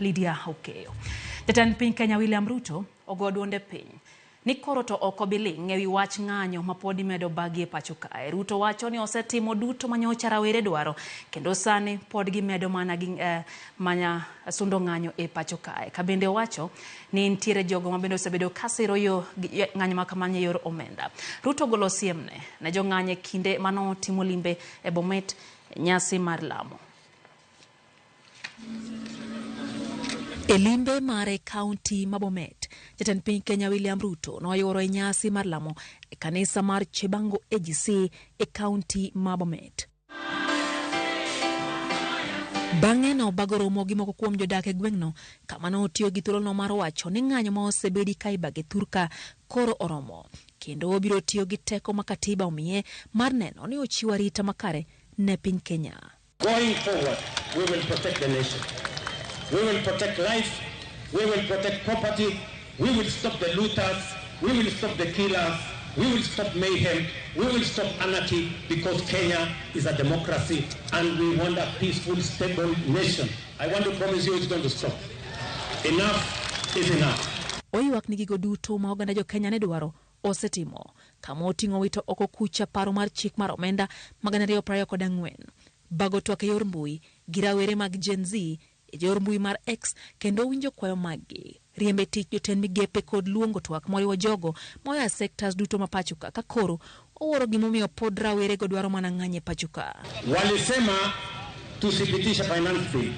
Lydia Okeyo. Jatend piny Kenya William Ruto ogo duonde piny ni koro to ok obi ling' ewi wach ng'anyo ma pod imedo bagi e pacho kae. Ruto wacho ni osetimo duto ma nyocha rawere dwaro kendo sani pod gimedo mana gi manya sundo ng'anyo e pacho kae. Ka bende owacho ni nitiere jogo ma bende osebedo ka siro yo ng'anyo ma kamano e yor omenda. Ruto ogolo siemne ne jong'anyo e kinde manotimo limbe e Bomet e nyasi mar lamo. E limbe mare kaunti ma Bomet, jatend piny Kenya William Ruto noyuoro e nyasi mar lamo e kanisa mar Chebango AGC e kaunti ma Bomet. Bang'e nobago romo gi moko kuom jodak e gweng'no kama notiyo gi thuolono mar wacho ni ng'anyo ma osebedi ka ibage thurka koro oromo kendo obiro tiyo gi teko ma katiba omiye mar neno ni ochiwo arita makare ne piny Kenya. Going forward, we will protect the nation. We will protect life. We will protect property. We will stop the looters. We will stop the killers. We will stop mayhem. We will stop anarchy because Kenya is a democracy and we want a peaceful, stable nation. I want to promise you it's going to stop. Enough is enough. Oywak ni gigo duto ma oganda jo Kenya ne dwaro osetimo kama oting'o wito oko kucha paro mar chik mar omenda mag 2024 bago twak e yor mbui gi rawere mag Gen Z e yor mbui mar X kendo winjo kwayo maggi riembe tich jotend migepe kod luongo twak moriwo jogo moya sectors duto ma pacho ka ka koro owuoro gimomiyo pod rawerego dwaro mana ng'anyo e pacho ka. Walisema tusipitishe finance bill.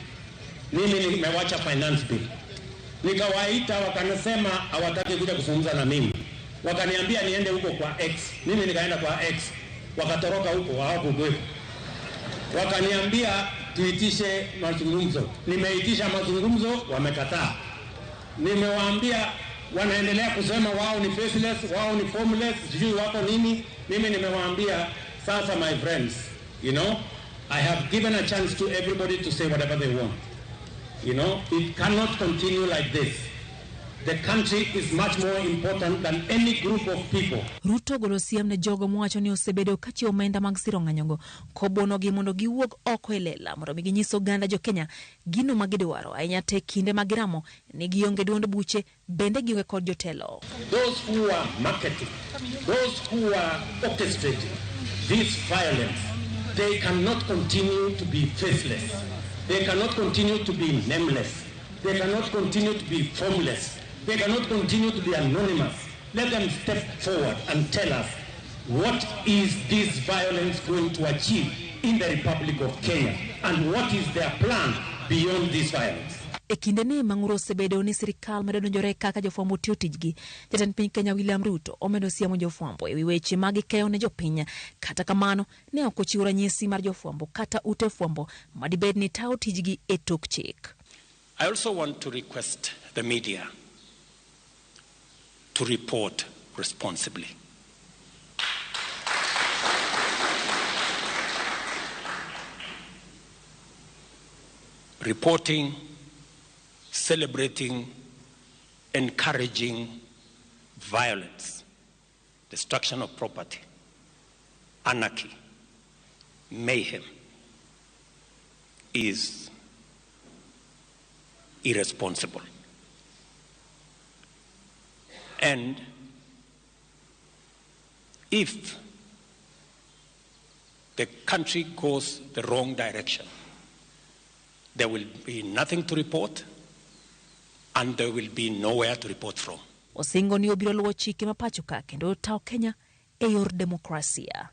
Mimi nimewacha finance bill. Nikawaita wakanasema hawataki kuja kuzungumza na mimi. Wakaniambia niende huko kwa X. Mimi nikaenda kwa X. Wakatoroka huko hawakuwepo. Wakaniambia tuitishe mazungumzo. Nimeitisha mazungumzo, wamekataa. Nimewaambia wanaendelea kusema wao ni faceless, wao ni formless, sijui wako nini. Mimi nimewaambia sasa, my friends, I have given a chance to everybody to say whatever they want. It cannot continue like this. The country is much more important than any group of people. Ruto ogolo siem ne jogo mowacho ni osebedo ka chiwo omenda mag siro ng'anyogo kobuonogi mondo giwuog oko e lela mondo mi ginyis oganda jo Kenya gino ma gidwaro ahinya te kinde ma giramo ni gionge duond buche bende gionge kod jotelo. Those who are marketing, those who are orchestrating this violence, they cannot continue to be faceless. They cannot continue to be nameless. They cannot continue to be formless. They cannot continue to be anonymous. Let them step forward and tell us what is this violence going to achieve in the Republic of Kenya and what is their plan beyond this violence. E kinde ni mang'uro osebedo ni sirikal medo donjore kaka jofwambo tiyo tijgi. Jatend piny Kenya William Ruto omedo siemo jofwambo ewi weche ma gikeyo ne jopiny. Kata kamano, ne ok ochiwo ranyisi mar jofwambo kata ute fwambo madibed ni tayo tijgi e tok chik. I also want to request the media to report responsibly. Reporting, celebrating, encouraging violence, destruction of property, anarchy, mayhem is irresponsible. And if the country goes the wrong direction, there will be nothing to report and there will be nowhere to report from. Osingo ni obiro luwo chike ma pacho ka kendo tayo Kenya e yor demokrasia.